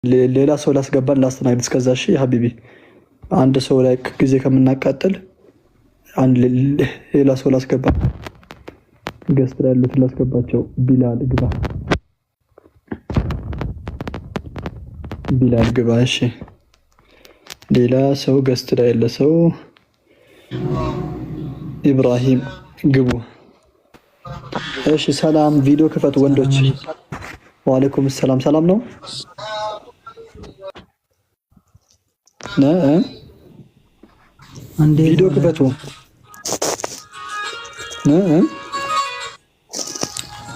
ሌላ ሰው ላስገባን ላስተናግድ። እስከዛ እሺ حبيبي፣ አንድ ሰው ላይ ጊዜ ከምናቃጥል አንድ ሌላ ሰው ላስገባ። Guest ላይ ያሉትን ላስገባቸው። ቢላል ግባ፣ ቢላል ግባ። እሺ ሌላ ሰው guest ላይ ያለ ሰው ኢብራሂም ግቡ። እሺ ሰላም፣ ቪዲዮ ክፈቱ ወንዶች። وعليكم السلام። ሰላም ነው። ቪዲዮ ክፈቱ።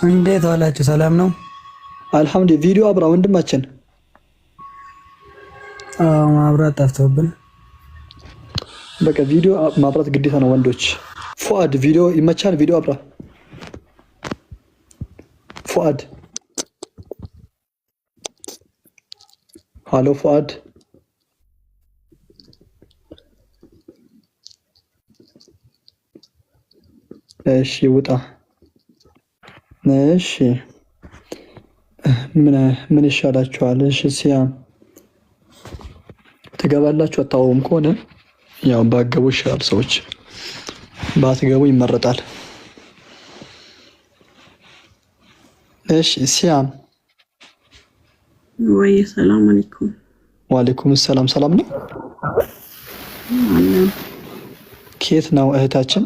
እንዴት ዋላችሁ? ሰላም ነው። አልሐምዱሊላህ። ቪዲዮ አብራ ወንድማችን። አዎ ማብራት ጠፍቶብን። በቃ ቪዲዮ ማብራት ግዴታ ነው ወንዶች። ፉአድ ቪዲዮ ይመቻል። ቪዲዮ አብራ ፉአድ። ሃሎ ፉአድ። እሺ ውጣ። እሺ ምን ይሻላችኋል? እሺ ሲያም ትገባላችሁ። አታወሩም ከሆነ ያው ባገቡ ይሻላል። ሰዎች ባትገቡ ይመረጣል። እሺ ሲያም ወይ ሰላም አለይኩም። ወአለይኩም ሰላም። ሰላም ነው። ከየት ነው እህታችን?